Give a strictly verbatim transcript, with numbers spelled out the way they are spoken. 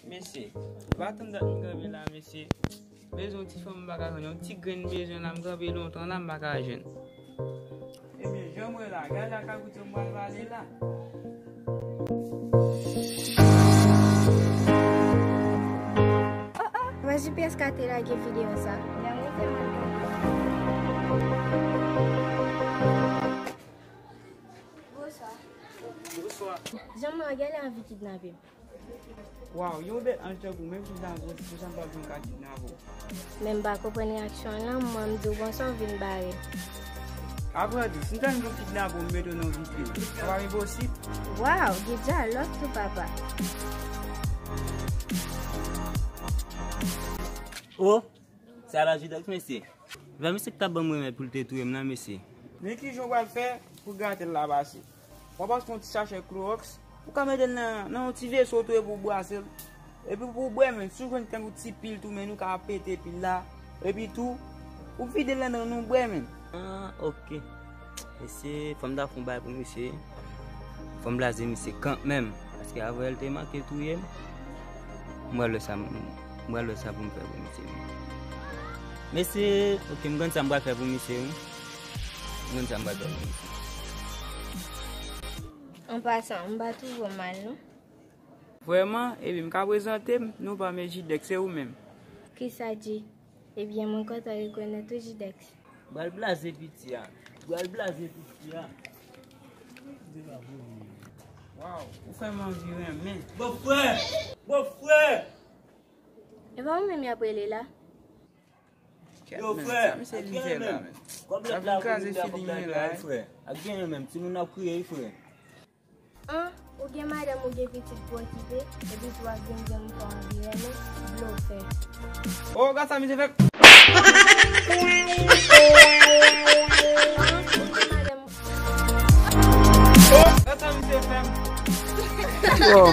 Mesye, pa tann dat m kanpe la, mesye. Bezwen yon ti fanm m pa ka jwenn, yon ti grenn bezwen la m kanpe lontan la m pa ka jwenn. Ebyen, jan m wè la, gade la ka koute m pral pale la. Oh, oh, papa J P S K te lage videyo sa. Lè mwen te mal. Bonswa. Bonswa. Jan m wè, gade anvi kidnape m. Waw, yon bèl anj tankou menm si sa gwo, pou sa m pa vin ka kidnape w. Men m pa konprann reyaksyon an non, mwen m di w bonswa w vin bare. Apre di, si m tann yon kidnape w, m mete w nan vitrin. Sa pa enposib. Waw, gen dyalòg tou papa. Oh, sa la Judex mesye. Vè misye ki t ap ban m remèd pou l te touye m nan mesye. Men kijan w pral fè pou gate l la pase? W ap achte yon ti sachè klowòks, ou ka mete l nan, nan yon ti veso tou epi w bwase l. Epi pou w bwè men, si w jwenn tankou ti pil tou men nou ka pete pil la. Epi tou, ou vide l nan nan nou bwè men. Ah, ok. Mesye, fò m ta fè yon bagay pou misye. Fò m blaze misye kanmenm. Paske avè l te manke touye m. M pral wè sa, m pral wè sa pou m fè pou misye. Mesye, ok, m konn sa m pral fè pou misye, wi. M konn sa m pral fè pou misye. An pasan, m pa twouve w mal, non. Vrèman, ebyen, m ka prezante m, non pa m e Jidex, se ou menm. Kisa, Ji? Ebyen, mwen kontan rekonèt ou, Jidex. Bral blaze piti a. Bral blaze piti a. Waw, ou fè m anvi renmen. Bòfrè! Bòfrè! E pa ou menm y ap rele la? Yo, frè, sa misye vin fè la, men? Kòb lòt la vin kraze feeling mwen la, frè. Ak genyen menm, timoun ap kriye, frè. An, ou gen madanm, ou gen pitit pou okipe, epi tou w ap vin di m fè w anvi renmen, blofè. Oh, gad sa misye fè. An, ou gen madanm. Oh, gad sa misye fè. Oh,